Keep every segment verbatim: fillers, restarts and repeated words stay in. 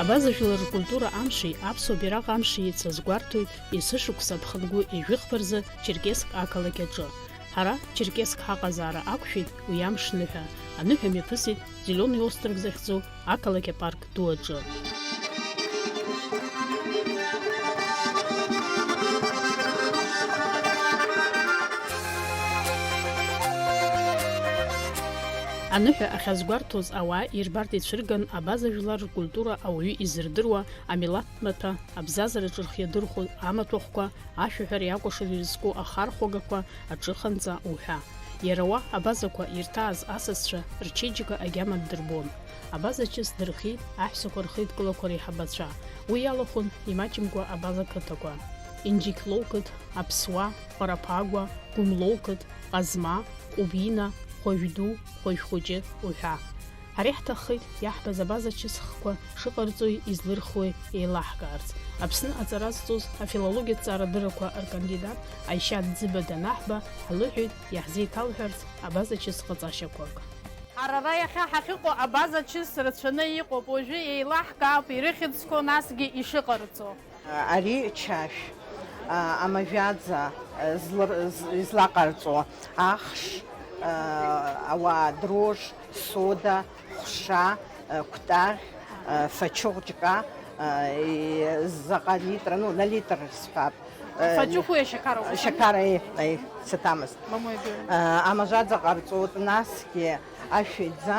Абаза жәлар ркультура амши аԥсуа бираҟ амши еицазгәарҭоит есышықәса Аԥхынгәы ижәыхԥа рзы Черкесск ақалақь аҿы. Ҳара Черкесск ҳаҟазаара ақәшәеит уи амш ныҳәа. Аныҳәа мҩаԥысит Зеленый остров захьӡу ақалақь апарк ду аҿы. Аныҳәа ахьазгәарҭоз ауаа ирбарҭа ицәырган, Абаза жәлар ркультура ауаҩы изырдыруа, амилаҭ маҭәа, абзазараҿы рхы иадырхәо амаҭәахәқәа, ашәаҳәареи акәашареи ирызку ахархәагақәа, аҿыханҵа уҳәа. Иара уа абазақәа ирҭааз асасцәа рчеиџьыка агьама ддырбон. Абаза чыс дырхиеит аҳәсақәа рхеидкылақәа реиҳабацәа. Уи иалахәын имаҷымкәа абаза қыҭақәа: Инџьықь лоуқыҭ, Аԥсуа, Ҟәараԥагәа, Гәымлоуқыҭ, Ҟазма, Ҟәыбина, Хәажәду, Хәажәхәыҷы уҳәа. Ҳара иаҳҭаххеит иаҳбаз абаза чысхқәа шыҟарҵои излырхуеи еилаҳкаарц. Аԥсны аҵара зҵоз афилологиатә ҵарадыррақәа ркандидат Аишьа Ӡыба данаҳба, ҳлыҳәеит иаҳзеиҭалҳәарц абаза чыс ҟаҵашьақәак. Ҳара ара иахьа ҳахьыҟоу абаза чыс рацәаны иҟоуп, уажәы еилаҳкаауп ирыхьӡқәоу, насгьы ишыҟарҵо. Ари чашә, а, амажәаӡа, а, злыр-, з-, излаҟарҵо ахш, а, ауаа дрож, сода, хәша, а, кәтаӷь, а, фачыҟәҷка, а, и-, заҟа литра, ну, на литр сҳәап. Э, Фачыхәи ашьақароуп, ус Ашьақар, аи, аи, саҭамызт. Мамоу, егьи. Э, амажәаӡа ҟарҵоит, насгьы ашәеӡа,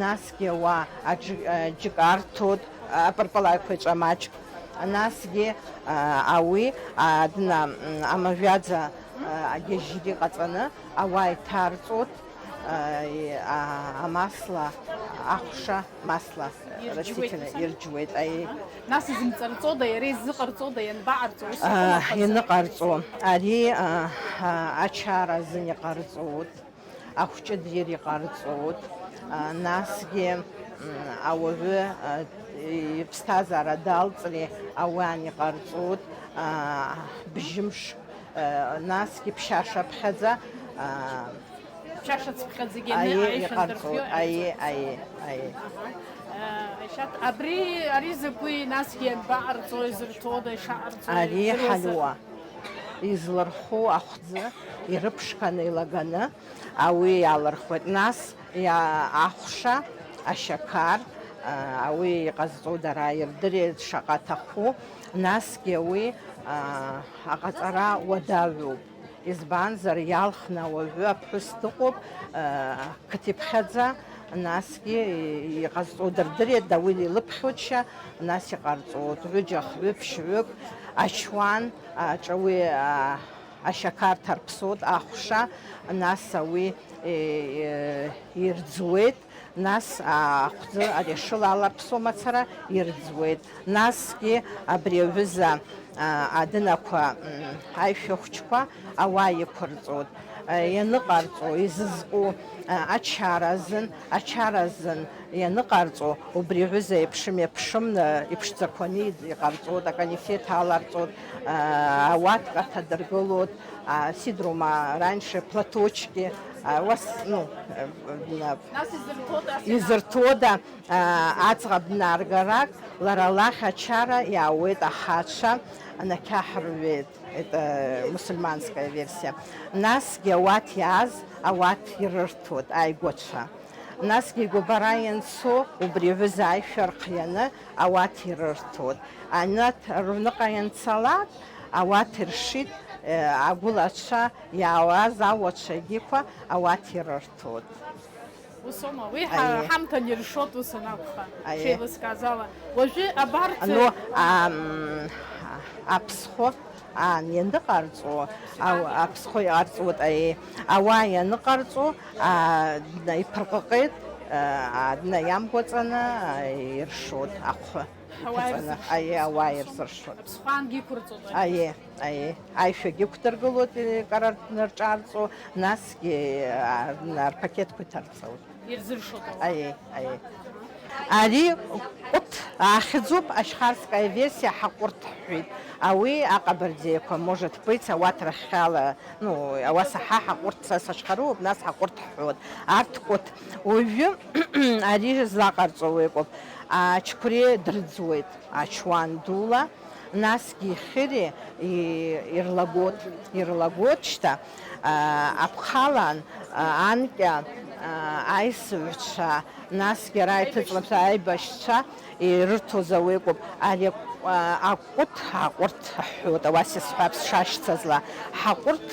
насгьы ауаа аџь-, аџьыка арҭоит, апырпыл аиқәаҵәа маҷк, насгьы, э, ауи, а, дна, м, амажәаӡа, э, агьежьгьы ҟаҵаны, ауаа иҭарҵоит, э, и, а, амасла, ахәша масла, Ирџьуеит, растительное, ус ами? Ирџьуеит, аи. Нас изымҵарҵода, иара изыҟарҵода, ианбаҟарҵо, ус А, иҟоума, аха Ианыҟарҵо, ари, а, а, ачара азын иҟарҵоит, ахәҷыдир иҟарҵоит, а, насгьы, м, ауаҩы, а, иԥсҭазаара далҵри, ауан иҟарҵоит, а, бжьымш, а, насгьы ԥшьашаԥхьаӡа, а, Ԥшьашацыԥхьаӡагьы Аиеи, аишәа иҟарҵоит, дырхио аиеи, аиеи, аиеи. Аҳа. Э, Аишьаҭ, абри, ари закәи, насгьы ианбаҟарҵо, изырҭода, ишаҟарҵо, Ари ижәдыруазар? Ҳалуа. Излырху ахәӡы ирыԥшқаны илаганы ауи иалырхуеит. Нас иа-, ахәша, ашьақар, а, ауи иҟазҵо дара ирдырит шаҟа аҭаху. Насгьы уи, а, аҟаҵара уадаҩуп. Избанзар, иалхны ауаҩы аԥҳәыс дыҟоуп, э, қыҭиԥхьаӡа, насгьы иҟазҵо дырдырит, Дауил илыԥхьоит, нас иҟарҵоит, ҩыџьа, хҩы, ԥшьҩык, ачуан, аҿа уи, а, ашьақар ҭарԥсоит, ахәша, нас ауи, э, э, ирӡуеит. Нас, а, ахәӡы ари ашыла аларԥсуа мацара ирӡуеит. Насгьы абри аҩыза, а, адынақәа, м, аишәа хәҷқәа ауаа иқәырҵоит. А, ианыҟарҵо, изызку, а, ачара азын, ачара азын ианыҟарҵо, убри аҩыза еиԥшым еиԥшымны иԥшӡақәаны иҟарҵоит, аконифеҭ аларҵоит, а, ауатка ҭадыргылоит, а, сидрума раньше платочки, а, уас, ну, э, на- Нас изырҭода, ас Изырҭода, а, аӡӷаб наргарак, лара лахь ачара иаауеит ахацәа, анақьаҳ рҩеит, это мусульманская версия. Насгьы ауат иааз, ауат ирырҭоит, ааигәацәа. Насгьы игәабара ианцо, убри аҩыза аишәа рхианы, ауат ирырҭоит. Анаҭ рыҩныҟа ианцалак, ауат иршит, э, агәылацәа иаауаз ауацәагьықәа ауат ирырҭоит. Усоума? Уи ҳа-, Аиеи. Ҳамҭан иршоит, ус анакәха, Аиеи. Шеилыскааз ала. Уажәы абарҭ Ну, ам, аԥсхәы, аан, ианыҟарҵо, ау-, аԥсхәы иҟарҵуеит, аиеи. Ауаа ианыҟарҵо, а, днаиԥырҟыҟеит, а, днаиамгәаҵаны, а, иршоит ахәы. Ауаа Иҭаҵаны, ирзыршоит. Аиеи, ауаа ирзыршоит. Аԥсхәы аангьы иқәырҵоит, Аиеи, аиеи. Аишәагьы ықәдыргылоит, икарартә нырҿарҵо, насгьы, а, рпакетқәа иҭарҵауеит. Ирзыршоит ауаа. Аиеи, аиеи. Ари кәыт ахьӡуп, ашьхарская версия ҳаҟәырҭ ҳҳәеит. Ауи аҟабардеиқәа, может быть, ауат рахьала, ну, ауаса ҳа ҳаҟәырҭ, са сашьхаруп, нас ҳаҟәырҭ ҳҳәоит. Арҭ кәыт. Уажәы ари злаҟарҵо уи акоуп. Ачқәреи дрыӡуеит ачуан дула, насгьы ихьыри и-, ирлагоит, ирлагоит шьҭа, а, аԥхалан, а, анкьа, а, аисыҩцәа, насгьы ара иҭыҵлаԥса аибашьцәа ирырҭоз ауеикуп. Ари акә-, а, акәыт, аҟәырҭ ҳҳәоит, ауас исҳәап сшашьцазла. Ҳаҟәырҭ,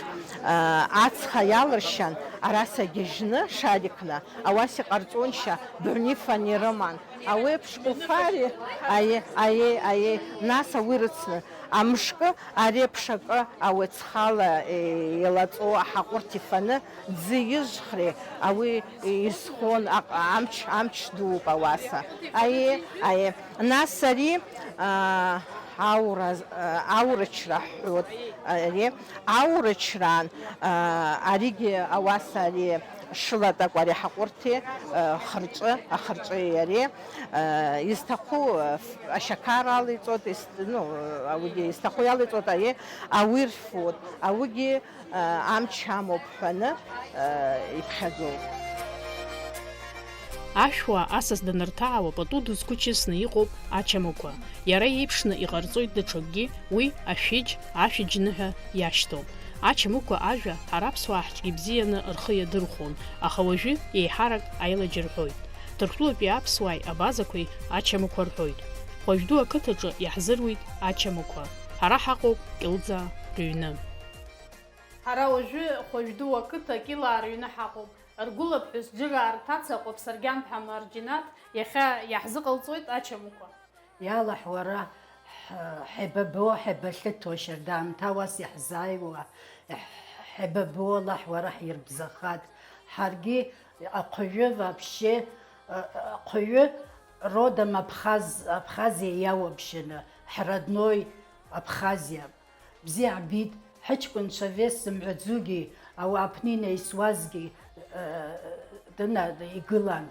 а, ацха иалыршьан, ара сагьежьны, шарикны, ауас иҟарҵоншьа, быҩнифан ирыман. Ауеиԥш кәафари, аиеи, аиеи, аиеи, нас ауи рыцны, амшкы, ари аԥшакы, ауецхала, е, илаҵо аҳаҟәырҭ ифаны, ӡы ижхри, ауи изхон аҟ-, амч, амч дууп ауаса. Аиеи, аиеи. Нас ари, а, аура, а, аурычра ҳҳәот, ари аурычраан, а, аригьы ауаса ари шылатәакәа ари ҳаҟәырҭи, а, хырҿы, ахырҿеи иареи, а, изҭаху, а, ф-, ашьақар алеиҵот, ис-, ну, ауигьы изҭаху иалеиҵот, аиеи, ауи рфот, ауигьы, а, амч амоуп ҳәаны, а, иԥхьаӡоуп. Ашәуа асас данырҭаауа пату дызқәычысны иҟоуп ачамақәа. Иара иеиԥшны иҟарҵоит даҽакгьы, уи ашәыџь, ашәыџьныҳәа иашьҭоуп. Ачамықәа ажәа ҳара аԥсуаа ҳҿгьы бзианы рхы иадырхәон, аха уажәы еиҳарак аилаџь рҳәоит. Ҭырқәтәылатәи аԥсуааи абазақәеи ачамақәа рҳәоит. Хәажә ду ақыҭаҿы иаҳзыруит ачамақәа. Ҳара ҳаҟоуп Кьылӡаа рыҩны. Ҳара уажәы Хәажә ду ақыҭа Кьылаа рыҩны ҳаҟоуп. Ргәылаԥҳәыс Џыраа рҭаца Ҟәаԥсаргьанԥҳа Марџьинаҭ иахьа иаҳзыҟалҵоит ачамақәа. Иалаҳ уара, ҳ-, ҳаибабо, ҳаибалыҭо, шьарда аамҭа уас иаҳзааиуа, ҳ-, ҳаибабо, Аллаҳ уара ҳирбзахат. Ҳаргьы ахәаҩы вообще, а-, ахәаҩы родом Абхаз-, Абхазиа иауабжьаны, ҳродной Абхазиа. Бзиа ҳбит, ҳаҷкәынцәа вес зымҳәаӡугьы, ауааԥны инаисуазгьы, э, дына-, игылан,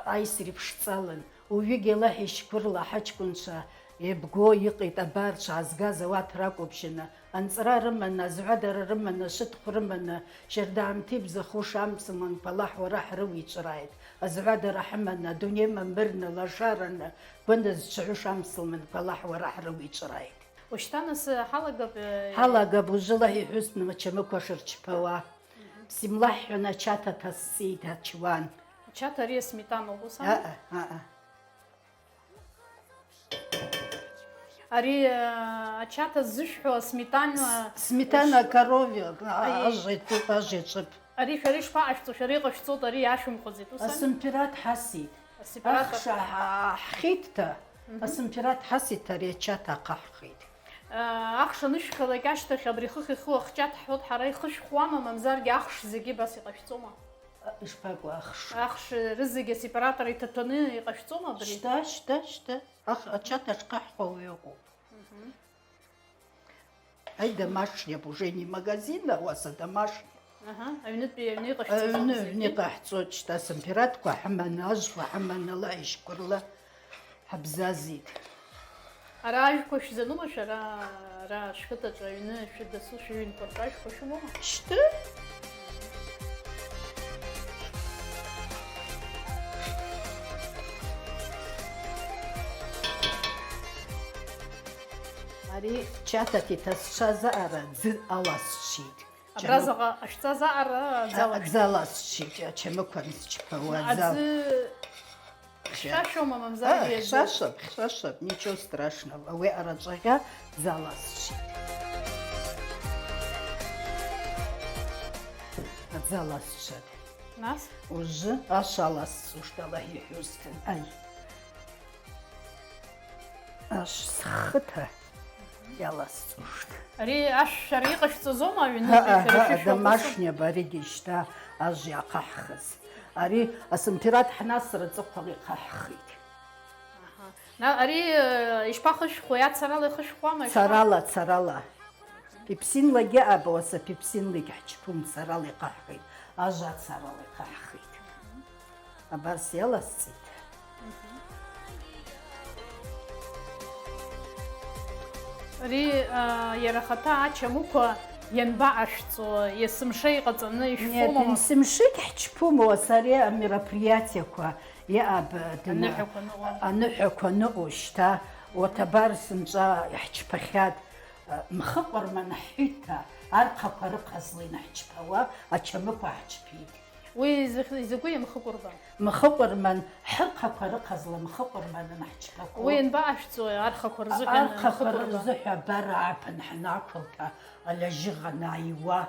аисреиԥш ҵалан. Уажәыгьы Аллаҳ ишьқәырла ҳаҷкәынцәа еибго иҟеит, абар, ҽаазгаз ауаҭра акәыбжьаны, анҵра рыманы, азҳәадара рыманы, ашыҭхә рыманы, шьарда аамҭа ибзаху шамсыманқәа Аллаҳ уара ҳрылеиҵәрааит. Азҳәадара ҳаманы, адунеи мамырны, лашараны, гәыназцәа шамсылманқәа Аллаҳ уара ҳрылеиҵәрааит. Ушьҭа нас ҳалагап, э, Ҳалагап, ужыла иҳәысны мачамықәа шырчԥауа. Мгм. Симлаҳҳәаны ачаҭа ҭасҵеит, ачуан. Ачаҭа ари асметаноуп, ус ами? Аҟа, аҟа. Ари, э, ачаҭа ззышәҳәо асметана, С-, сметана ш-, коровья, а, Аи. ажа иҭыԥ, ажа иҿыԥ. Ари шәара ишԥаҟашәҵо, шәара иҟашәҵоит, ари иашәымхәыӡеит, ус ами? Асымпират ҳасит. Асыпарата. Ахша ҳа-, ҳхьит ҭа, Мгм. асымпират ҳасит, ари ачаҭа ахаҳхит. Э, ахш анышәхалак ашьҭахь абри хыхь ихылахҷаҭ ҳҳәот ҳара ихышәхуама, мамзаргьы ахш зегьы абас иҟашәҵома? А, ишԥакәу ахш? Ахш рызегьы асепаратор иҭаҭәаны иҟашәҵома абри? Шьҭа, шьҭа, шьҭа. Ах-, ачаҭ ашҟа ҳхәа уи ыҟоуп. Мгм. Ҳаи, домашниоуп, уже не магазинна, уаса домашни. Аҳа, аҩнытәи аҩны иҟашәҵаз Аҩны, ауп аҩны зегьы? Иҟаҳҵоит, шьҭа сымпиратқәа ҳаманы, ажқәа ҳаманы, ла ишьқәырла ҳабзазит. Ара ажәқәа шәзанума шәара, ара шәхыҭаҿы аҩны шәыдасу шәыҩнқәа рҿы ажәқәа шәымоума? Шьҭы? Ари чаҭак иҭасцәаз аҟара ӡы аласшьит. Абра заҟа ашәҵа заҟара А, аӡала. Аӡала сшьит, ачамықәан счԥауа аӡала. Аӡы хьшәашәома, мамзаргьы А, аӡы? Хьшәашәап, хьшәашәап, ничего страшного. Уи араҵәаҟьа ӡала сшьит. Аӡала сшьит. Нас? Ужы ашала сцушт, Аллаҳ иҳәозҭан. Аи. Аш схыҭа иаласҵушт. Ари ашәшәара иҟашәҵаӡома аҩны? Ҳа, шәара ҳа, шәышәоуп, домашниа баригьы шьҭа ажә иахаҳхыз. Ари асымпират ҳнасра аҵыхәала ихаҳхит. Аҳа. На, ари, э, ишԥахышәхуеи, ацарала ихышәхуама, ишԥа- Царала, царала. Пепсинлагьы абоса, пепсинлагь ҳчԥым, царала ихаҳхит. Ажа ацарала ихаҳхит. Абас иаласҵеит. Ари, а, иара ахаҭа ачамықәа ианбаҟашәҵо, есымша иҟаҵаны ишәфома? Нет, есымшагь ҳчԥума, ус ари амероприатиақәа Иааб, дына-, Аныҳәақәа ныҟәо. Аныҳәақәа ныҟәо шьҭа, уаҭабар сынҵәа иаҳчԥахьад, мхы ҟәарман ҳҳәиҭа, архақәа рыхазла инаҳчԥауа, ачамыхәа ҳчԥеит. Уи изых-, изакәи амхы ҟәарман? Мхы ҟәарман, ҳырхақәа рыхазла мхы ҟәарман анаҳчԥақәо. Уи ианбаҟашәҵо архақәа рзыҳәан амхы Архақәа ҟәарман? Рзыҳәа абар ааԥын ҳанақәылҭа, алажьыӷ анааиуа,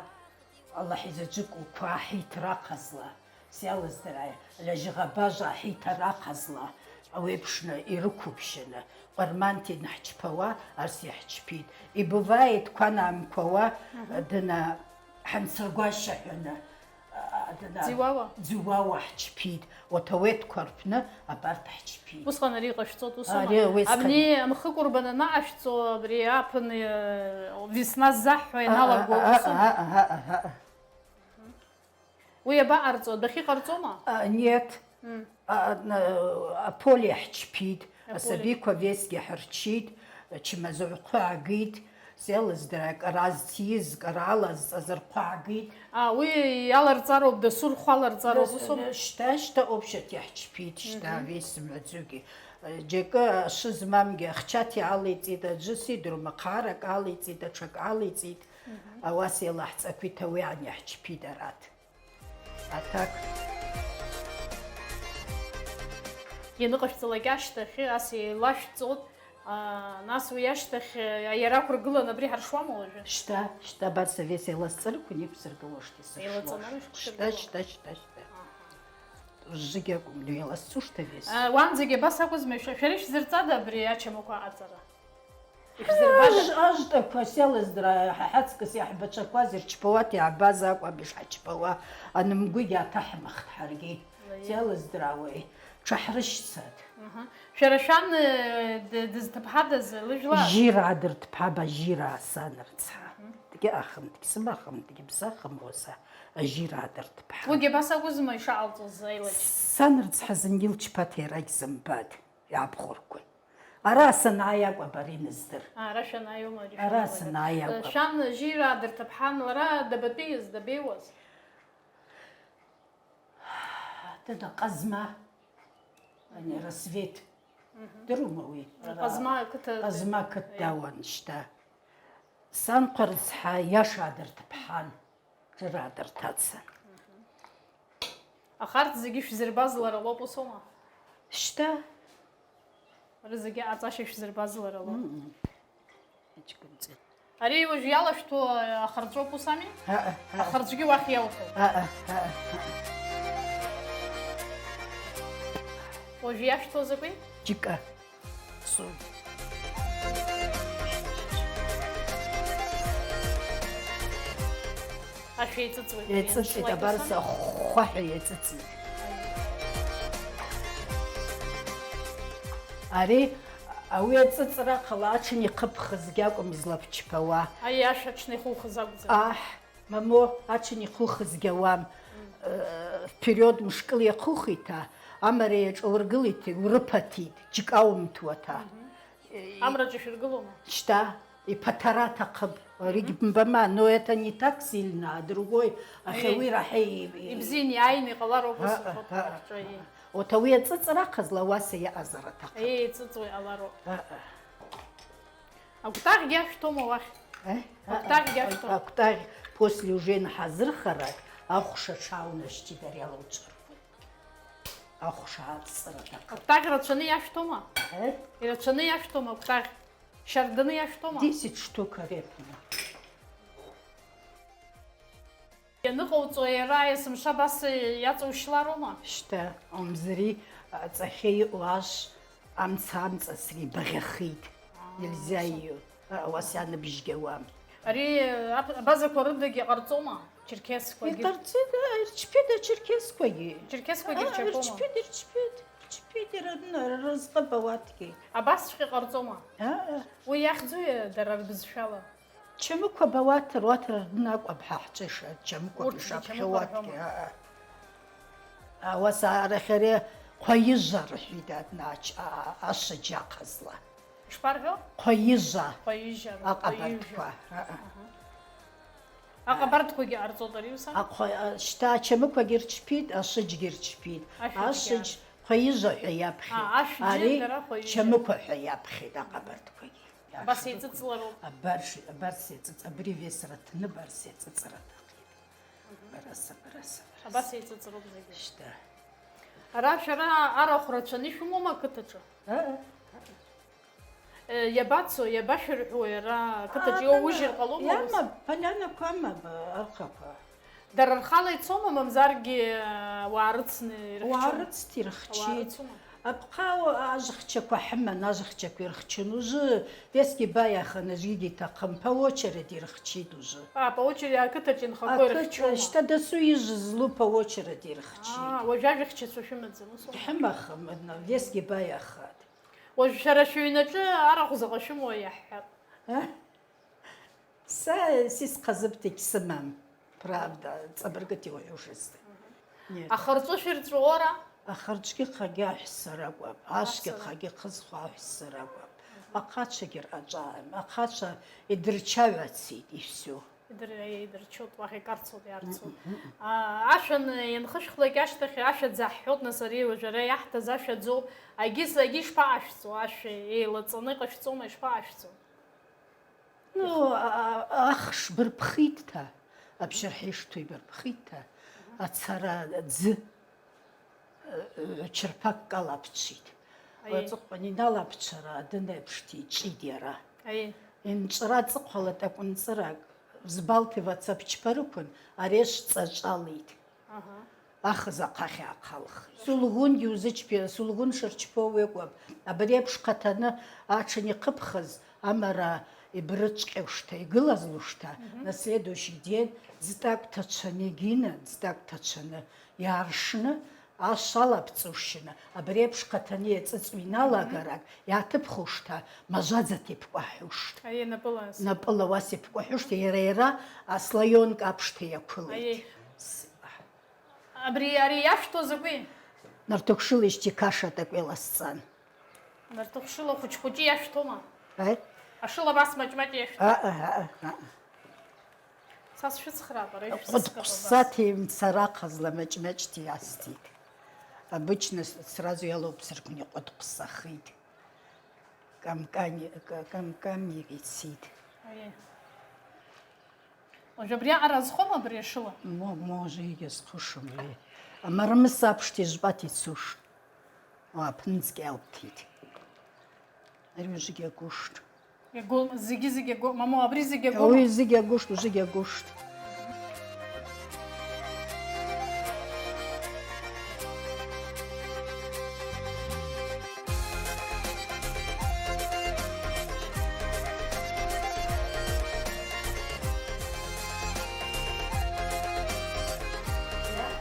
Аллаҳ изаҵәык уқәа ҳиҭра ахазла, сиалыздырааи, лажьыӷабажа ҳиҭара ахазла, ауеиԥшны ирықәыбшьаны, ҟәарманҭ инаҳчԥауа, арс иаҳчԥеит. Ибывает, қәа наамқәауа, Мгм. дына-, ҳанцыргәашьа ҳәаны, а, дына-, Ӡиуауа? Ӡиуауа ҳчԥеит. Уаҭауеҭқәа рпны абарҭ ҳчԥеит. Усҟан ари иҟашәҵоит, ус аума? Ари уи сҟан- Абни амхы ҟәарман анаҟашәҵо, абри аԥын, э, весна ззаҳҳәо ианалаго, А, а, ус аума? а, а, а, а, а. Уи абаҟарҵо, адәахьы иҟарҵома? А, нет. М. А, на-, аполе ҳчԥеит, Аполе. Асабиқәа весгьы ҳарчит, чмазаҩхы аагеит, сеилаздыра, кара зҭиз, кара алазҵаз рхы аагеит. А, уи иаларҵароуп, дасу рхы аларҵароуп, Дас-, ус аума? Шьҭа, шьҭа общество иаҳчԥеит, шьҭа Мгм. Весь мҩаӡугьы. Џьакы ашы змамгьы ахчаҭ иаалеиҵеит, аӡәы сидыруам, ахаарак алеиҵеит, аҽак алеиҵеит. Мгм. Ауаса илаҳҵақәеит ауи ани ҳчԥеит араҭ. Аҭак. Ианыҟашәҵалак ашьҭахь, ас еилашәҵоит, аа, нас уи ашьҭахь, иара ақәыргыланы абри ҳаршуама уажәы? Шьҭа, шьҭа, абар, совет еиласҵарақәа иқәсыргыло шьҭа исыршуа. Еилаҵаны Шьҭа, шьҭа, шьҭа, шьҭа. Аҳа. Зегь акәым, еиласҵо шьҭа вес. Уанӡагьы абас акәызма, шәа-, шәара ишәзырҵада абри ачамақәа аҵара? Ишәзырбада? Аж-, ажтақәа сеилаздыра, ҳа ҳаҵкыс иаҳбацәақәаз ирчпауа, иаабаз акәым ишҳачпауа, анымгәгьы аҭаҳмыхт ҳаргьы. Лаиа. Сеилаздыраауеи, ҽаҳрышьцат. Аҳа. Шәара шәан, э, д-, дызҭыԥҳадаз лыжәла? Жьираа дырҭԥҳаба, Жьираа сан рыцҳа. Мгм. Дгьы ахымтгь, сымахымтгь, бзахымуаса, Жьираа дырҭԥҳа. Уигьы абас акәызма ишаҟалҵоз аилаџь? Сан рыцҳа зынгьы лчпаҭа иарагь зымбаҭ, иаабхәыркәын. Ара санааи акәаб ари ныздыр. А, ара шәанааиуама ари Ара шәанааиуа? Санааи акәаб. Шәан Жьираа дырҭыԥҳан, лара дабатәиз, дабеиуаз? Дыда Ҟазма, ани Рассвет. Мгм. Дырума уи? Ҟазма ақыҭа. Ҟазма ақыҭа Е. Дауан шьҭа. Санхәа рыцҳа иаша дырҭыԥҳан. Џьара дырҭацан. Аха арҭ зегьы шәзырбаз лара лоуп, ус аума? Шьҭа. Рызегьы аҵашьа шәзырбаз лара лоуп. Мм. Иҷкәынҵәы. Ари уажә иалашәҭо ахырҵәоуп, ус ами? Аҟа, аҟа. Ахырҵәгьы уахь иауҭоит. Аҟа, аҟа, аҟа. Уажә иашәҭо закәи? Џьыка. Су. Ашәа еиҵыҵуеит. Еиҵыҵит, абар са хәхәаҳәа еиҵыҵит. Ари, ауи аҵыҵра ахала аҽны ихыԥхызгьы акәым излаԥчԥауа. Аиаша аҽны ихухыз акәӡам. Аҳ, мамоу, аҽны ихухызгьы ауам. Э, впериод мышкыл иахухиҭа, амара иаҿаургылеит, урыԥаҭеит, џькаумҭуаҭа. Мгм. Амра ҿышәыргылома? Шьҭа, иԥаҭара аҭахым. Аригь Мгм. Бымбама, но это не так сильно, а другой, ахьа Ии. Уи раҳа и-, и-, Ибзиан иааины иҟалароуп ус Аҟа, иҳәоуп аҟа. Арҿиа, ии. Оҭ ауи аҵыҵра ахызла ауаса иаҟазар аҭахым. Ии, иҵыҵуа иҟалароуп. Аҟа. Акәтаӷьгьы ашәҭома уахь? Э? Акәтаӷьгьы ашәҭо? Акәтаӷь после уже инҳазырхарак, ахәша аҽаунашьҭит ари алауҵәарқәа. Ахәша ааҵҵра аҭахым. Акәтаӷь рацәаны иашәҭома? Э? Ирацәаны иашәҭома акәтаӷь? Шьарданы иашәҭома? Десять штук ари аԥаны. Ианыҟауҵо иара есымша абас иаҵоушьлароума? Шьҭа, умзари, аҵахьы иҟоу ашә амца амҵасра ибаӷьахеит. Аа, Нельзя еиуа. Ауаса аныбжьгьы ауам. Ари аб-, абазақәа рыдагьы ҟарҵома? Черкесқәагьы? Иҟарҵеит, а, ирчпеит ачеркесқәагьы. Черкесқәагьы А, рчаԥома? Ирчпеит, ирчпеит, ирчпеит, ираны, рызҟы бауаҭгьы. Абасҵәҟьа ҟарҵома? Аа. Уи иахьӡуи дара рбызшәала? Чамықәа бауаҭыр, уаҭыр рдын акәаб ҳа ҳҿыша, чамықәа Урҭгьы ишаԥхьауаҭгьы, чамықәа рҳәома? Аа. Ауаса арахь ари хәаижа рҳәеит аднач, а, ашыџьа ахазла. Ишԥарҳәо? Хәаижа. Хәаижа, Аҟабарҭқәа. Хәаижа. Аҟа. Аҳа. Аҟабарҭқәагьы ҟарҵоит ари ус ами? Ахәа-, а, шьҭа ачамықәагьы рчԥит, ашыџьгьы рчԥит. Ашыџьгьы Ашыџь, ар- Хәаижа ҳәа иаԥхьеит. Аа, ашә џьын Ари дара хәаижа. Чамықәа ҳәа иаԥхьеит аҟабарҭқәагьы. Абас еиҵыҵлароуп. Абарш-, абарс еиҵыҵ-, абри весраҭны абарс еиҵыҵраҭахеит. Абараса, абараса, абараса. Абас еиҵыҵроуп зегьы. Шьҭа. Ара шәара арахә рацәаны ишәымоума ақыҭаҿы? Ыы. Э, иабацо, иабашәырҳәуеи ара ақыҭаҿы? Ааба, иоуужьыр ҟалома ус? Иамам, полианақәа амам, архақәа. Дара рхала ицома, мамзаргьы, э, уаа рыцны ирыхьчома? Уаа рыцт ирыхьчеит. Уаа рыцума? Абхъа ажыхьчақәа ҳыман, ажыхьчақәа ирыхьчон. Ужы весгьы баиахан, аӡәгьы иҭахым, по очереди ирыхьчеит ужы. А, по очереди ақыҭаҿы инхақәа Ақыҭ-, ирыхьчома? Шьҭа дасу ижыз злу по очереди ирыхьчеит. А, уажә ажәахьчацәа шәымаӡам, ус аума? Ҳәымахым, весгьы баиахат. Уажә шәара шәыҩнаҿы арахә заҟа шәымоу иаҳҳәап. А? Са сисхазыԥҭагь сымам, правда, ҵабыргыҭ иуҳәушазы. Нет. Ахырҵәы шәырҵәуора? Ахырҵәгьы хагьы аҳәса ракәым, ашгьы Аҳәса ра- хагьы хызхуа аҳәса ракәым. Ахацәагьы рҟаҵаам, ахацәа идырчаҩацеит, и всё. Идыр-, идырчоит, уаҳа икарцоит, иарцоит. Мм, мм, мм. А, ашәа н-, ианхышәхлак ашьҭахь, ашәа дзаҳҳәоит, нас ари уажәы ара иаҳҭаз ашәа аӡоуп. Агьыс-, агьы ишԥаашәҵо, ашәа еилаҵаны иҟашәҵома, ишԥаашәҵо? Ну, а, а, ахш бырԥхиҭа, аԥшьарҳа ишҭоу ибырԥхиҭа, ацара аӡы, ы, ы, чарԥакк алаԥҽит. Аиеи. Аҵыхәтәан иналаԥҽыр, адын еиԥш диҿит иара. Аиеи. Инҵәра аҵыхәалеит акәынҵырак, взбалтываться ԥчба рықәын, ари ашҵа аҿалеит. Аҳа. Ахыз ахахь аахалхит. Сулӷунгьы узычԥа, сулӷун шырчԥоу еиқәуп. Абри еиԥш хаҭаны аҽынихыԥхыз, амара ибрыҵәҟьоушҭа, игылаз лушҭа, Мгм. на следующий день ӡтагә ҭацәаны игины, ӡтагә ҭацәаны иааршны, ашә алаԥҵушьны, абри еиԥш хаҭаны иаҵыҵуа иналагарак, Мгм. иааҭыԥхушҭа, мажаӡаҭ иԥкәаҳушт. Аиеи, напыла ас. Напыла уас иԥкәаҳушт, иара, иара аслаионк аԥшҭа иақәылеит. Аиеи. С-, Абри, ари иашәҭо закәи? Нарҭыхәшылеижьҭеи каша такәы иласҵан. Нарҭыхәшыла хәыҷ-хәыҷы иашәҭома? Аи? Ашыла абас маҷ-маҷ иашәҭо? Аҟ, аҟ, аҟ. Са сшәыцхраап, ара ишәсыцхраап абас. Ҟәыд-ҟәсаҭеи мцарахазла маҷ-маҷ диасҭеит. Обычно с-, сразу иалоуп сыркәны иҟәыд-ҟәсахеит. Камкани-, ка-, камкамир ицеит. Аиеи. Уажә абриаҟара азхома абри ашыла? Мо-, мо, ужигьы азхушым, уи. Амармыс аԥшҭа ижәпаҭ ицушт. Уа, аԥынҵкьа иалҭеит. Ари ужигьы агушт. Иаго-, зегьы-зегьы аго-, мамоу, абри зегьы агома? Уи зегьы агушт, ужигьы агушт.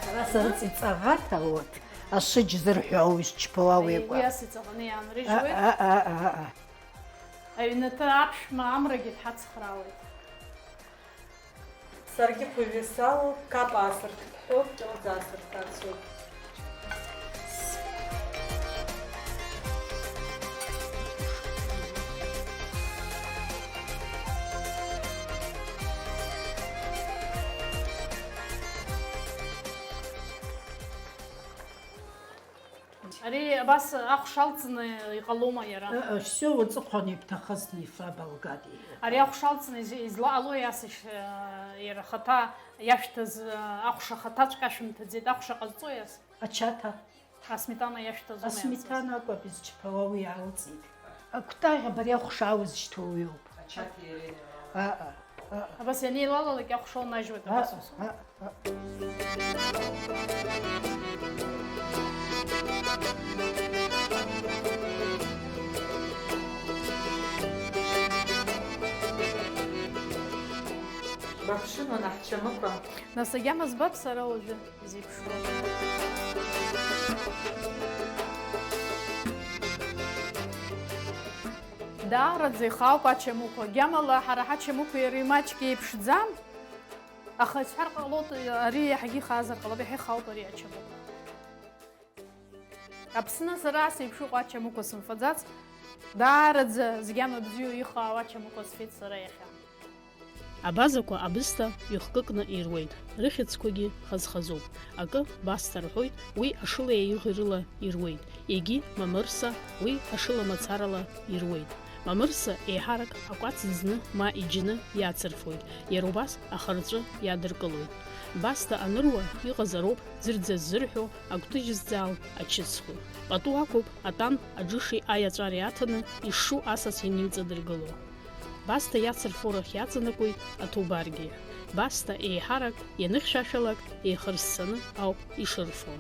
Ара сарыци ҵаӷаҭа, вот, ашыџь зырҳәо ауаҩы зчԥоу ауаҩы. Уи акәа. Ас иҵаӷаны иаанрыжьуеит. А, а, а, а, а. Аҩнаҭа аԥшәма амрагьы дҳацхраауеит. Саргьы ԥыҩҩы салоуп, капаа сырҭыԥҳәоуп, ҷоуӡаа сырҭацоуп. Ари абас ахә шалҵны иҟалома иара? Ыы, всё, уаҵәы хәаны ибҭахызны ифа балгати. Ари ахә шалҵны из-, излаҟалои ас иш-, иара хаҭа иашәҭаз, ахәша хаҭаҵәҟьа шәымҭаӡеит, ахәша ҟазҵои ас? Ачаҭа. Асметана иашәҭазома иаанхаз? Асметана акәым изчԥауа, уи аалҵит. Акәтаӷь абри ахәша аузышьҭоу уиоуп. Ачаҭеи иареи. Аҟа, аҟа. Абас ианеилалалак ахәша унажьуеит, абас Аҟа, ус. Аҟа, аҟа. Баԥшын, уанаҳчамыкәа. Нас агьама збап сара уажәы. Изеиԥшроуп. Даараӡа ихаауп ачамыхә. Агьамала ҳара ҳачамыхә иара имаҷк еиԥшӡам, аха исҳәар ҟалоит, ари иаҳагьы ихаазар ҟалап, иаҳа ихаауп ари ачамыхә. Аԥсны сара ас еиԥш иҟоу ачамыхәа сымфаӡац, даараӡа зегьама бзиоу ихаау ачамыхәа сфеит сара иахьа. Абазақәа абысҭа ҩыхкыкны ируеит, рыхьӡқәагьы хаз-хазуп. Акы басҭа рҳәоит, уи ашыла еиӷьрыла ируеит, егьи мамырса, уи ашыла мацарала ируеит. Мамырса еиҳарак акәац ӡны ма иџьны иацырфоит, иара убас ахырҵәы иадыркылоит. Басҭа аныруа иҟазароуп ӡырӡа ззырҳәо агәҭыжь зҵаау ачысхәы. Пату ақәуп атан аџыши аиаҵәареи аҭаны ишшу асас ианыҩҵадыргыло. Басҭа иацырфо рахь иаҵанакуеит аҭоубаргьы. Басҭа еиҳарак ианыхьшәашәалак еихырссаны ауп ишырфо.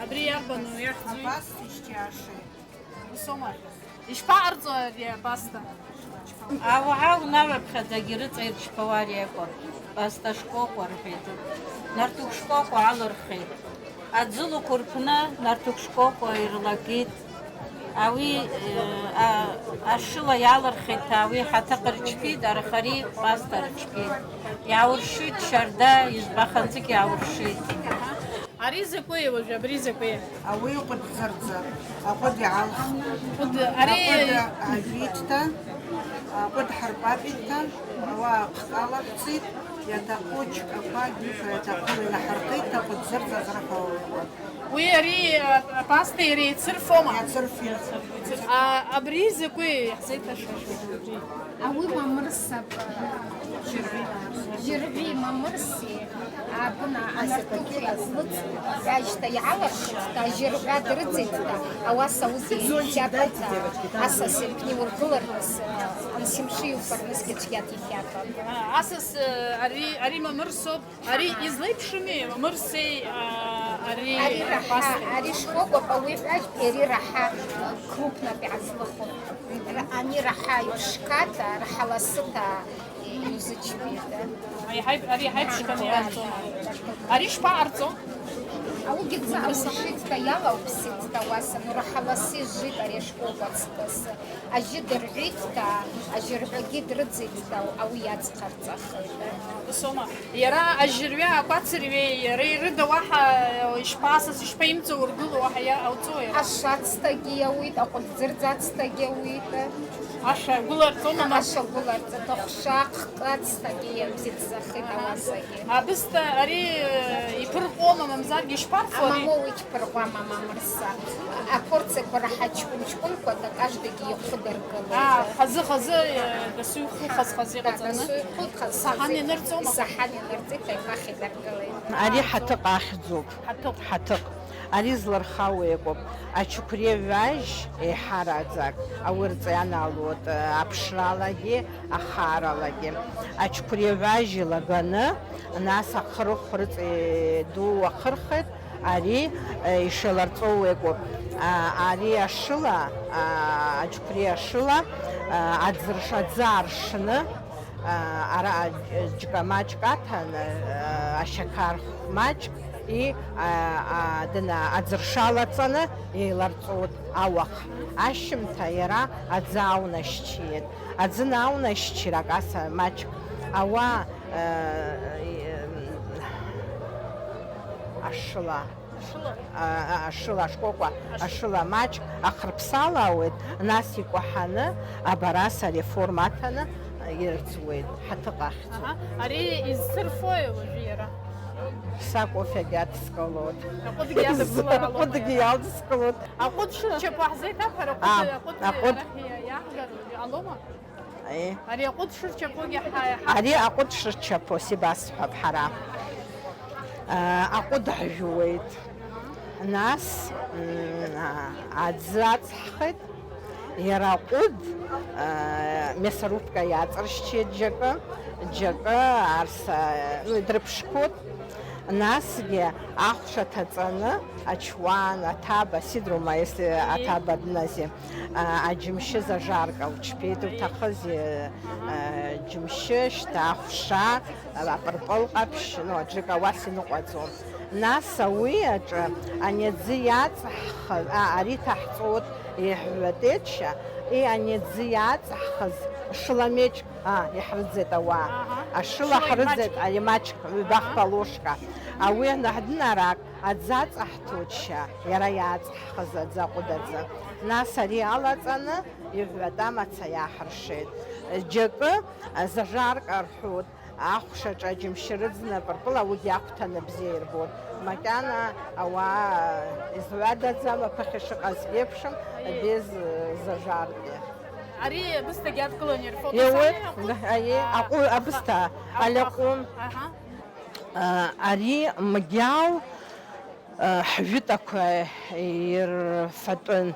Абри иарбану иаҳӡуи? Абас ишьҭиашеи. Усома. Ишԥаҟарҵо ари абасҭа? Ауаа унаҩаԥхьаӡагьы рыҵаирчԥауа ари акәын. Басҭа шкәакәа рҳәеит. Нарҭук шкәакәа алырхит. Аӡы лықәырԥны нарҭук шкәакәа ирлагеит. Ауи, э, а, ашыла иалырхит, ауи ҳаҭыҟ рыҽԥит, архари пасҭа рыҽԥит. Иаауршит шьарда, избаханҵык иаауршит. Ари закәи уажәы, абри закәи? Ауи ҟәыдӡырӡа, аҟәыд иаалх. Ҟәыд, ари Аҟәыд ажәитәта, аҟәыд ҳарпапитәта, ауаа ԥхкала ҳцит, иаҭаху џькақәа, џьука иаҭаху инаҳаркит, аҟәыдӡырӡа азрыҳәауа. Уи ари, а, апасҭа иара еицырфома? Иацырфеит. А, абри закәи? Иаҳзеиҭашәашәоит абри. Ауи мамырсап. Жьыргӏви мамырси, абна анартугьи лыц, ҩажьта иаалырхит, та жьыргӏва дрыцит, та ауаса уигьи ихьатәа, та асас иркни ургыларныс, ансимши уфарнысгьы цәгьа дихьатәа. А, асас, э, ари, ари мамырсоуп. Ари излеиԥшыми, мырсеи, аа, ари Ари раҳа, апасҭеи? Ари шкәакәа ауи ҳәажәтә, ари раҳа крупнатә иаазлыху. Ра-, ани раҳа иԥшқаҭа, раҳа ласыҭа иузычмида. Ари ҳаип-, ари ҳаиԥшқаны иааӡом. Ари шԥаҟарҵо? Аугьы ӡа-, аԥсахитта иалаупситта уаса, ну раҳа ласы ижит ари ашкәакәа ацкыс. Ажьы дырҳәит, та, ажьырҳәагьы дрыӡит, та, ауи иацхъарҵахеит. Усома, иара ажьырҩа акәацырҩеи иареи рыда уаҳа ишԥасас, ишԥаимҵоу ргыло уаҳа иа-, ауҵои? Ашацҭагьы иауит, аҟәыдӡырӡацҭагьы ауит. Ашәа гәыларҵома, ма? Ашәа гәыларҵа, дыхшак, хкацҭагьы иабзиаӡахеит ауасагьы. Абысҭа ари, э, иԥырҟома, мамзаргьы ишԥарфо ари? Амамоу Пырҟуама мамырса. Апорциақәа раҳа ҷкәын-ҷкәынқәа, та каждыгьы ихәы дыргылеит. Аа, хазы-хазы, э, дасу ихәы хаз-хаз иҟаҵаны. Дасу ихәы хаз-хаз. Исаҳан ианырҵома? Исаҳан ианырҵеит, аимах идыргылеит. Ари ҳаҭыҟ ахьӡуп. Ҳаҭыҟ. Ҳаҭыҟ. Ари злырхауеи акоуп. Ачықәреи ҩажь еиҳараӡак ауирҵа ианаалоит, э, аԥшралагьы, ахааралагьы. Ачықәреи ҩажь илаганы, нас ахырхә рыҵа ду ахырхит. Ари, э, ишаларҵоу еиқәуп. А, ари ашыла, а, аџьықәреи ашыла, а, аӡырш-, аӡы аршны, а, ара, а, џька маҷк аҭаны, а, ашьақар маҷк, и, а, а, дына, аӡырш алаҵаны еиларҵоит ауахә. Ашьымҭа иара аӡы аунашьчиеит. Аӡы наунашьчирак аса маҷк ауа, э, э, ашыла. Ашыла? А, а, ашыла, ашкәакәа, Аш- ашыла маҷк ахырԥсалаауеит, нас икәаҳаны абараса реформа аҭаны ирӡуеит, ҳаҭыҟ ахьӡуп. Аҳа, ари изсырфои уажәы иара? Са кофегьы адскылоит. Аҟәыдгьы иадыскылар алома? Аҟәыдгьы иара? Иалдскылоит. Аҟәыд шырчаԥо ҳзеиҭаҳәар, аҟәыд, А, аҟәыд аҟәыд. Арахь иа-, иаҳгар алома? Аи. Ари аҟәыд шырчаԥогьы ҳа-, ҳа- Ари аҟәыд шырчаԥо, сибасҳәап ҳара. А, аҟәыд ҳжәуеит. Нас, м, а, аӡы аҵҳхит. Иара аҟәыд, а, мясорубка иаҵыршьчеит џьакы, џьакы арса, ну, идрыԥшқоит. Насгьы ахәша ҭаҵаны, ачуан, аҭаба, сидрума, если Аи. Аҭаба днази, а, аџьымшьы зажарка уҽԥеит, уҭахызи, а, џьымшьы, шьҭа ахәша, апырпыл ҟаԥшь, ну, аџьыка уас иныҟәаӡом. Нас ауи аҿы ани аӡы иаҵаҳхыз, а, ари ҭаҳҵоит, иҳәатеиԥшьа, и ани аӡы иаҵаҳхыз шыламеч А, иаҳрыӡит ауаа. Аҳа. Ашыла Шыла ҳрыӡит, имаҷк. Ари маҷк, ҩбахԥа Аҳа. Лушка. Ауи анаҳдынарак, аӡы аҵаҳҭоит шьа, иара иааҵаҳхыз аӡы аҟәыдаӡы. Нас ари алаҵаны, Иҳәатәа мацара иааҳаршеит. Џьакы, а, зажарка рҳәоит, ахәшаҿы аџьымшьы рыӡны апырпыл, уигьы ахәҭаны бзиа ирбоит. Макьана ауаа изҩадаӡам, аԥыхьа шыҟазгьы еиԥшым, без, э, зажарки. Ари абысҭагьы адкыланы ирфо. Иауеит, дасами, аҟәы-, аиеи, а, аҟәы-, абысҭа, аҟәы-, алаҟәым. Аҳа. А, ари мгьал, а, ҳжәытәақәа ирфатәын.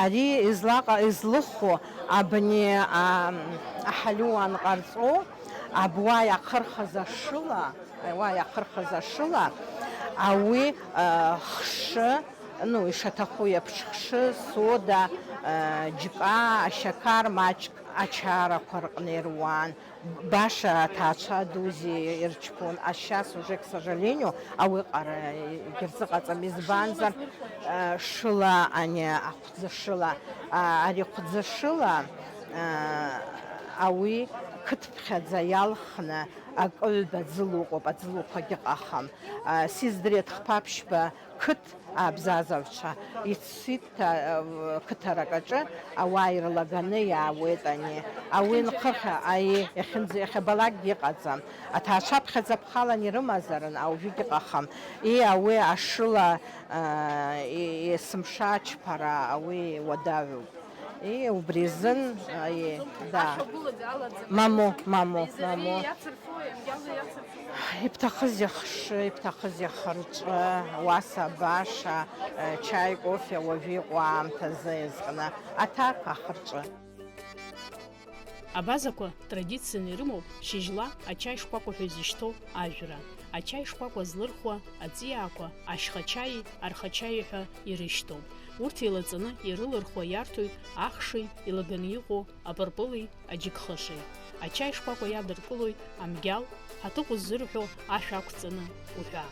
Ари излаҟа-, излыху абни, а, аҳалиуан ҟарҵо, аб уа иахырхыз ашыла, уа иахырхыз ашыла, ауи, а, хшы, ну, ишаҭаху еиԥш хшы, сода, а, џьпа, ашьақар маҷк ачарақәа рҟны ируан. Баша аҭаацәа дузи ирчпун, а сейчас уже, к сожалению, ауеҟара егьырзыҟаҵам, избанзар, э, шыла ани ахәӡы шыла, а, ари хәӡы шыла, а, ауи қыҭԥхьаӡа иалхны акы ҩба ӡыла ыҟоуп, аӡылуқәагьы ыҟахым. А, Сиздреҭ хԥа ԥшьба қыҭ абзазацәа ицит, а, қыҭарак аҿы ауаа ирлаганы иаауеит ани. Ауи нхыхьа, аи, иахьынӡа, иахьабалакгьы иҟаӡам. Аҭаацәа аԥхьаӡа ԥхалан ирымазарын, ауаҩыгь ыҟахым. И, ауи ашыла, а, и, есымша ачԥара, ауи уадаҩуп. И, убри азын, аи, да. Ашәагәылаӡа алаӡам. Мамоу, мамоу, Изари мамоу. Иацырфои, амгьали иацырфои? Ибҭахызеи ахшы, ибҭахызеи ахырҵәы, уаса баша, чаи, кофе уажәы иҟоу аамҭазы иазкны аҭак ахырҵәы. Абазақәа традицианы ирымоуп шьыжьла ачаи шкәакәа ҳәа изышьҭоу ажәра. Ачаи шкәакәа злырхуа аҵиаақәа ашьхачаии архачаии ҳәа ирышьҭоуп. Урҭ еилаҵаны ирылырхуа иарҭоит ахши, илаганы иҟоу апырпыли аџьыкхыши. Ачаи шкәакәа иадыркылоит амгьал, ҳаҭыҟә ззырҳәо ашә ақәҵаны уҳәа.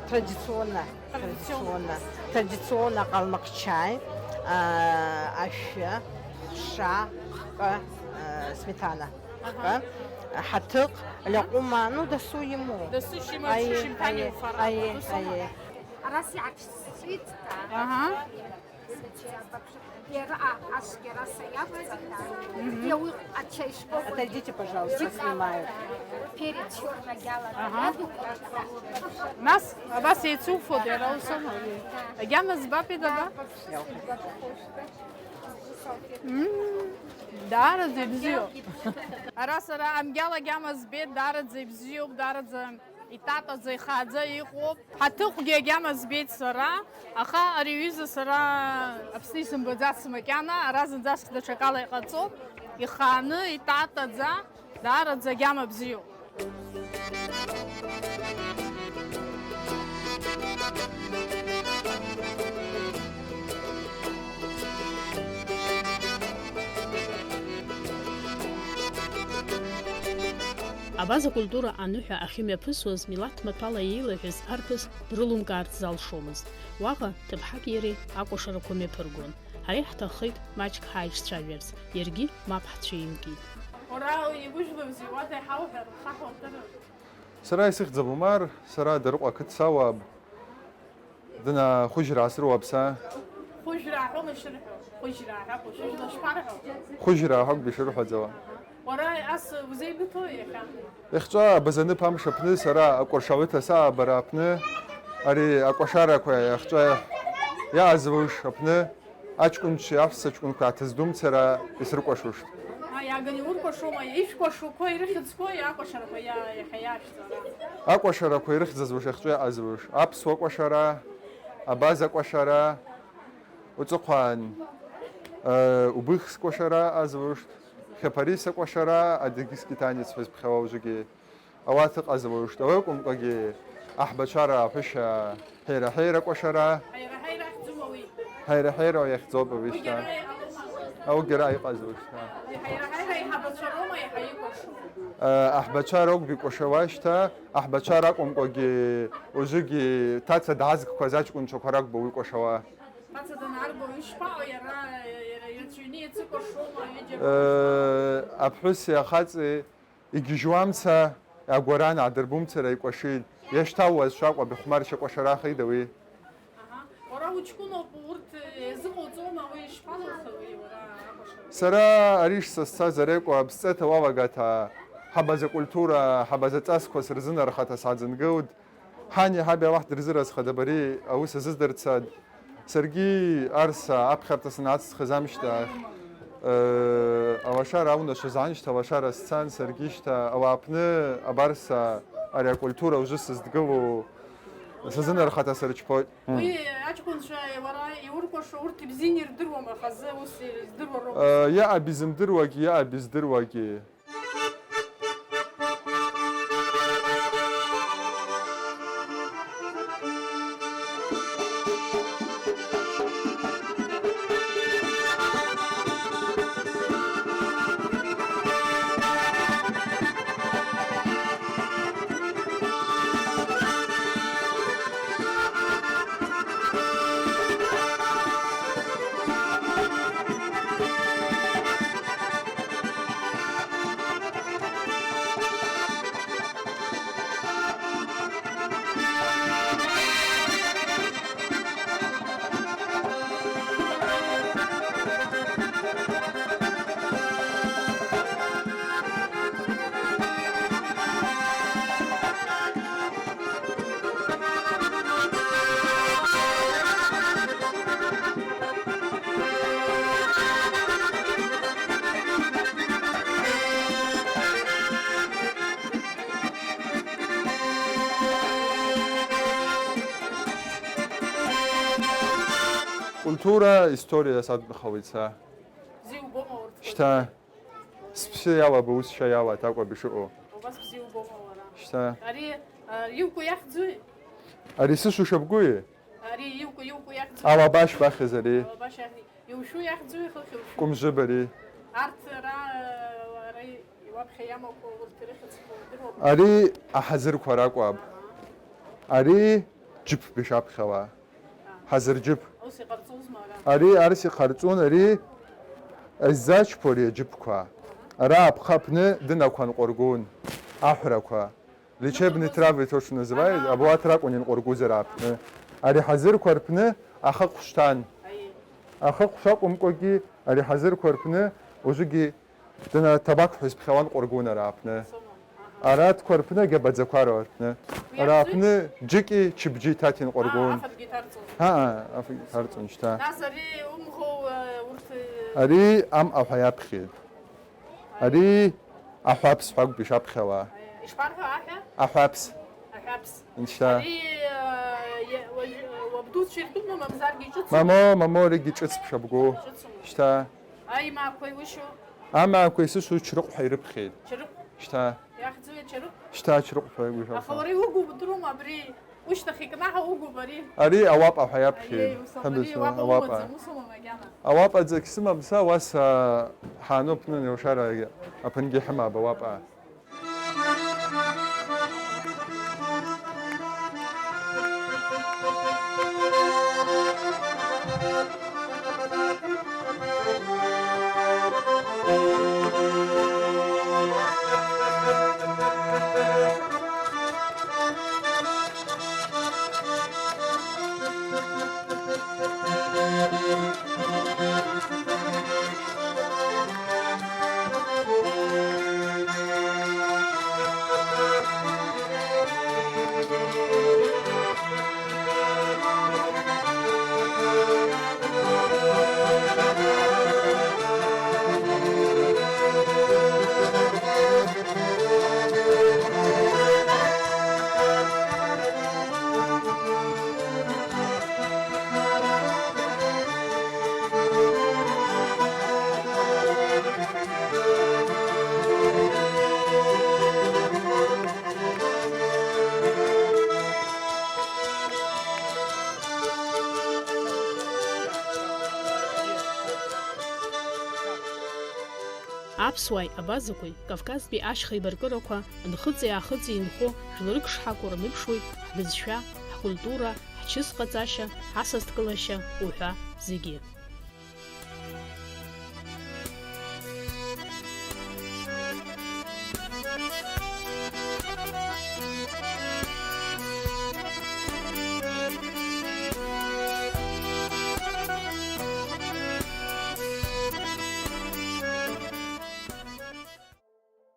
Традиционно, Традиционно. Традиционно, традиционно къалмыкъ чаи, а, ашәы, хша, хкы, а, сметана, хкы, ҳаҭыҟ, лаҟәыма, ну, дасу имоу. Дасу шимаҩ, аиеи, шимԥан аиеи, иуфар, аиеи, дасу. Аиеи. Арас иаҿсит, да? Аҳа. Иара а-, ацәгьараса иақәҵан, Мгм. Иауи ачаи шкәакәа. Отойдите, пожалуйста, снимаю. Перец черный гьала. Аҳа. Нас, абас еицуфоит иара ус ама. Агьама збапи даба? Мм, даараӡа ибзиоуп. Ара сара амгьал агьама збеит, даараӡа ибзиоуп, даараӡа Итатаӡа, ихааӡа иҟоуп. Ҳаҭыхәгьы агьама збеит сара, аха ари аҩыза сара Аԥсны исымбаӡацт макьана, ара зынӡаск даҽакала иҟаҵоуп. Ихааны, итатаӡа, даараӡа агьама бзиоуп. Абаза культура аныҳәа ахьымҩаԥысуаз милаҭ маҭәала еилаҳәаз арԥыс дрылумкаарц залшомызт. Уаҟа ҭыԥҳаки иареи акәашарақәа мҩаԥыргон. Ҳара иаҳҭаххеит маҷк ҳааиҿцәажәарц, иаргьы мап ҳцәимкит. Уара иужәлоузеи, уаҭа иҳауҳәар, ухаҳәа удырыр? Сара исыхьӡуп Умар, сара Дарыҟәа ақыҭа сауааб. Дына хәыжьраа срыуаԥса. Хәыжьраа ҳәоума ишырҳәо? Хәыжьраа ҳәа, хәыжьла шԥарҳәо? Хәыжьраа ҳәа ауп ишырҳәаӡауа. Уара ас узеибыҭои иахьа? Иахьҵәа абазаныԥ амш аԥны сара акәаршаҩы ҭасаабара аԥны, ари акәашарақәа иахьҵәа иаазлуш аԥны, аҷкәынцәеи аҳәса ҷкәынқәеи аҭыздумцара исыркәашошт. Ма иаганы иуркәашома, ишәкәашоқәа ирыхьӡқәои акәашарақәа иа-, иахьа иашәҵара? Акәашарақәа ирыхьӡызуш иахьҵәа иаазлуш, аԥсуа кәашара, абаза кәашара, уҵыхәан, э, убыхс кәашара азлушт, хьаԥариса кәашара, адыгьскитанец ҳәа зыԥхьауа уажәыгьы. Ауат ыҟазар уажәшьҭа уеикәымкәагьы аҳбацәа раҳәышьа ҳаира-ҳаира кәашара. Ҳаира-ҳаира ахьӡума уи? Ҳаира-ҳаира иахьӡоуп уажәшьҭа. Уигьы ара иҟалома? Аугьы ара иҟаз уажәшьҭа. Ҳаира-ҳаира аиҳабацәа роума иаҳа икәашо? Э, аҳбацәа роуп икәашауа шьҭа, аҳбацәа ракәымкәагьы уажәыгьы ҭаца даазгақәаз аҷкәынцәақәа ракәбо уи кәашауа. Ҭаца данаарго ишԥаҟоу иара, иара ирацәаҩны иацыкәашома, ҩыџьа? Э, аԥҳәыси ахаҵеи Игьежьуамца, агәаран аадырбумцара икәашеит. Иашьҭаууазшәа акәу, абихәмаршьа кәашарахеит ауи. Аҳа. Уара уҷкәыноуп, урҭ иазыҟауҵома, уи ишԥалухи уара? Сара ари шсасцаз ари акәу, аԥсҵеҭа уалагаҭа, ҳабаза культура, ҳабаза ҵасқәа сырзынархаҭа саӡынгылт. Ҳани ҳаби Аллаҳ дырзыразхада, абри аус азыздырцад. Саргьы арса аԥхьарҭа санацҵхыз амшьҭахь, э, алашара аунашаз аншьҭа алашара сцан, саргьы шьҭа ауааԥны абарса ари акультура ужы сыздгылоу сазынархаҭа сырчԥоит. Уи аҷкәынцәа уара иуркәашо урҭ ибзианы ирдыруам, аха зы ус издыруа роуп. Э, иааб изымдыруагьы, иааб издыруагьы. Культура, история садынхалеит са. Бзиа убома урҭ? Шьҭа. Сԥсы иалаба, ус шьа иалаҭ акәаб ишыҟоу. Убас бзиа убома уара? Шьҭа. Ари, а, иуку иахьӡуи? Ари сышушьапгуи? Ари иуку, иуку иахьӡуи? Алабашь бахьыз ари. Алабашь иахь-, иушәу иахьӡуи, хыхь иушәу? Кәымжып ари. Арҭ ара, ара иуаԥхьа иамақәоу урҭ ирыхьӡқәа удыруама? Ари аҳазырқәа ракәаб. Ари џьыԥ бишаԥхьала. Ҳазырџьыԥ. Ус иҟарҵозма ара? Ари арс иҟарҵон, ари аззаҷқәа, ари аџьыԥқәа. Ара аԥхаԥны дынақәа нҟәыргон, аҳәрақәа. Лечебные травы, то, что называют, абуаҭ ракәын инҟәыргоз ара аԥны. Ари ҳазырқәа рпны ахаҟә шьҭан. Аиеи. Ахаҟә шакәымкәагьы, ари ҳазырқәа рпны уажәыгьы Дына ҭабақь ҳәа изԥхьауан ҟәыргәын ара аԥны. Ара аҭқәа рпны, агьабаӡақәа рпны. Ара аԥны џьыки чыбџьи ҭаҭин ҟәыргәын. Ҳаа, афгьы ҭарҵон шьҭа. Нас ари умӷоу, э, урҭ, э, ари амҟа ҳәа иаԥхьеит. Ари аҳәаԥс ҳәа акәб ишаԥхьауа. Ишԥарҳәо аҳәа? Аҳәаԥс. Аҳәаԥс. Шьҭа. Ари, э, уабдуцәа иртәума, мамзаргьы иҿыцу? Мамо, мамо, аригьы ҿыц ԥшабгу. Ҿыцума? Шьҭа. Аимаақәа иушьо? Амаақәа исышоу Чрыҟә ҳәа ирыԥхьеит. Чрыҟә? Шьҭа. Иахьӡуи Чрыҟә? Шьҭа Чрыҟә ҳәа игәы Аха шәаԥхьа. Уара иугу, Друма, абри ушьҭахь икнаҳа угуп ари? Ари ауапа ҳәа иаԥхьеит. Аиеи, ус ауп, ари Ҳәамыз, ауапа ауапа. Умаӡам, ус умам агьама. Ауапаӡак сымам са, уа са ҳаануп, ны, Неушара аԥынгьы ҳымааб ауапа. Аԥсуааи абазақәеи Кавказтәи ашьха еибаркырақәа нхыҵи-аахыҵи инхо жәларык шҳакәу рныԥшуеит ҳбызшәа, ҳкультура, ҳчысҟаҵашьа, ҳасасдкылашьа уҳәа зегьы.